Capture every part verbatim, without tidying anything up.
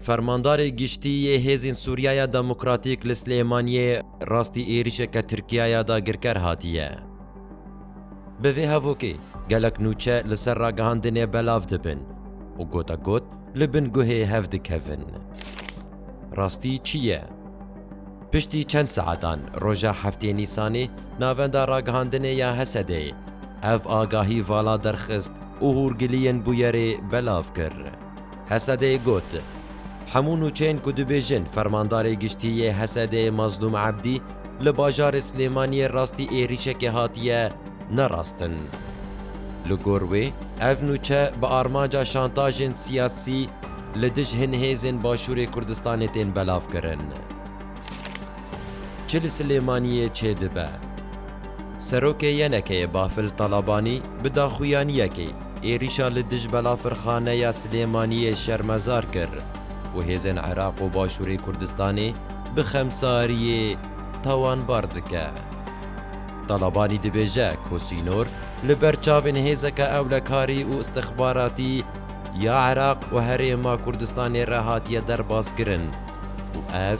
Fermandarê Giştî yê Hêzên Sûriyaya Demokratîk li Silêmaniyê rastî êrîşeke Tirkiyaya dagirker hatiye. Bi vê hevokê gelek nûçe li ser ragihandinê belav dibin û gotagot li bin guhê hev dikevin. Rastî çi ye? Piştî çend saetan, roja heftê Nîsanê, navenda ragihandinê ya Hesedê ev agahî vala derxist û hûrgiliyên bûyerê belav kir. Hesedê got, hemû nûçeyên ku dibêjin fermandarê giştî yê Hesedê Mazlûm Ebdî li bajarê Silêmaniyê rastî êrîşekê hatiye, ne rast in. Li gor wê, ev nûçe bi armanca şantajên siyasî li dij hin hêzên Başûrê Kurdistanê tên belavkirin. Çi li Silêmaniyê çêdibe? Serokê Y N K'yê Bafil Talabanî bi daxuyaniyekê êrîşa li dij Belafirxaneya Silêmaniyê şermezar kir û hêzên Iraq û Başûrê Kurdistanê bi xemsariyê tawanbar dike. Talabanî dibêje ku sînor li ber çavên hêzeke ewlekarî û istixbaratî ya Iraq û Herêma Kurdistanê re hatiye derbaskirin û ev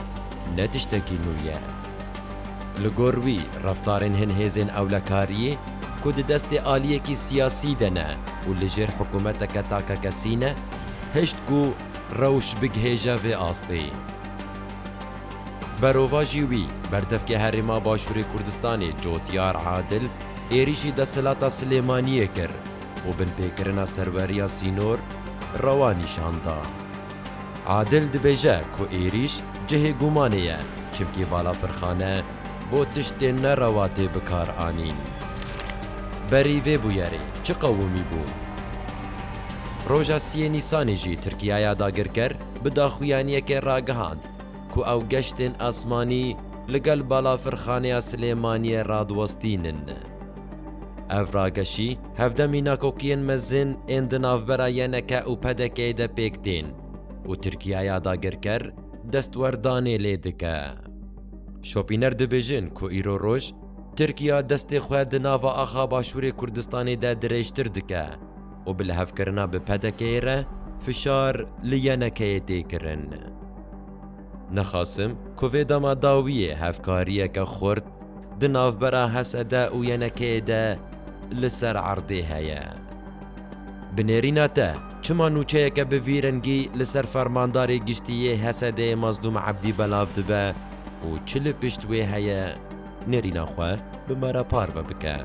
ne tiştekî nû ye. Li gor wî, reftarên hin hêzên ewlekariyê ku di destê aliyekî siyasî de ne û li jêr hikûmeteke takekesî ne, hişt ku rewş bigihêje vê astê. Berovajî wî, berdevkê Herêma Başûrê Kurdistanê Cotiyar Adil êrîşî desthilata Silêmaniyê kir û binpêkirina serweriya sînor rewa nîşan da. Adil dibêje ku êrîş cihê gumanê ye, çimkî balafirxane bo tiştên nerewa tê bikar anîn. Berî vê bûyerê çi qewimî bû? Roja siyê Nîsanê jî Tirkiyaya dagirker bi daxuyaniyekê ragihand ku ew geştên asmanî li gel balafirxaneya Silêmaniyê radiwestînin. Ev rageşî hevdemî nakokiyên mezin ên di navbera Y N K û P D K'yê de pêk tên û Tirkiyaya dagirker destwerdanê lê dike. Şopîner dibêjin ku îro roj Tirkiya destê xwe di nava axa Başûrê Kurdistanê de dirêjtir dike û bi lihevkirina bi P D K'yê re fişar li Y N K'yê tê kirin. Nexasim ku vê dema dawiyê hevkariyeke xurt di navbera H S D û Y N K'yê de li ser erdê heye. Bi nêrîna te, çima nûçeyeke bi vî rengî li ser fermandarê giştî yê H S D'ê Mazlûm Ebdî belav dibe û çi li pişt wê heye? Nêrîna xwe bi me re parve bike.